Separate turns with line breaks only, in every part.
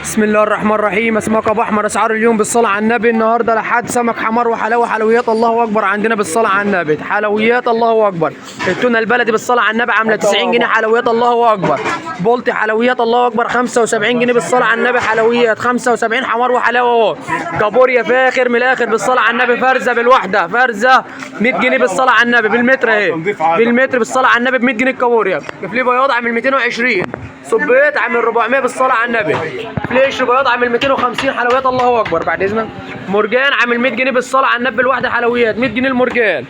بسم الله الرحمن الرحيم. اسماك ابو احمر، اسعار اليوم بالصلاة على النبي. النهارده لحد سمك حمار وحلاوة، حلويات الله اكبر عندنا بالصلاة على النبي، حلويات الله اكبر. التونه البلدي بالصلاة على النبي عامله 90 جنيه، حلويات الله اكبر. بولتي حلويات الله اكبر 75 جنيه بالصلاة على النبي، حلويات 75 حمار وحلاوة اهو. كابوريا فاخر من الاخر بالصلاة على النبي، فرزه بالوحدة، فرزه 100 جنيه بالصلاة على النبي بالمتر اهي، بالمتر بالصلاة على النبي ب 100 جنيه الكابوريا. فليه بياض عامل 220، صبيت عامل 400 بالصلاة على النبي. فليش بياض عامل 250، حلويات الله اكبر. بعد اذنك مرجان عامل 100 جنيه بالصلاة على النبي الواحدة، حلويات 100 جنيه المرجان.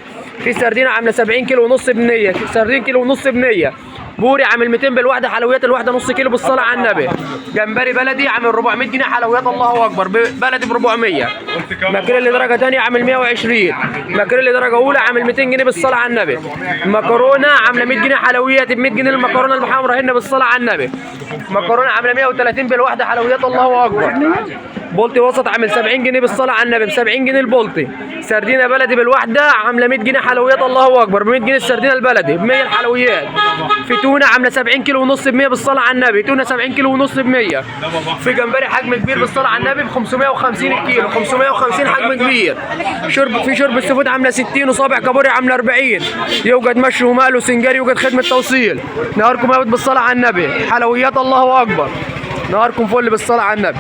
في سردينه عامله 70 كيلو ونص ب 100، سردين كيلو ونص ب 100. بوري عامل 200 بالواحده، حلويات الواحدة نص كيلو بالصلاة على النبي. جمبري بلدي عامل 400 جنيه، حلويات الله اكبر، بلدي ب 400. ماكريل درجه ثانية عامل 120، ماكريل درجه اولى عامل 200 جنيه بالصلاة على النبي. مكرونه عامله 100 جنيه، حلويات ب 100 جنيه المكرونه المحمره هنا بالصلاة على النبي. مكرونه عامله 130 بالواحده، حلويات الله اكبر. بولتي وسط عامل 70 جنيه بالصلاة على النبي، ب 70 جنيه البولتي. سردينه بلدي بالواحده عامله 100 جنيه، حلويات الله اكبر، ب 100 جنيه السردينه البلدي، ب 100 الحلويات. في تونه عامله 70 كيلو ونص ب 100 بالصلاة على النبي، تونه 70 كيلو ونص ب 100. في جمبري حجم كبير بالصلاة على النبي ب 550 الكيلو، 550 حجم كبير. شرب في شرب ال seafood عامله 60، وصابع كابوريا عامله 40. يوجد مشوي ومقلي وسنجاري، يوجد خدمة توصيل. نهاركم ابيض بالصلاة على النبي، حلويات الله اكبر. نهاركم فل بالصلاة على النبي.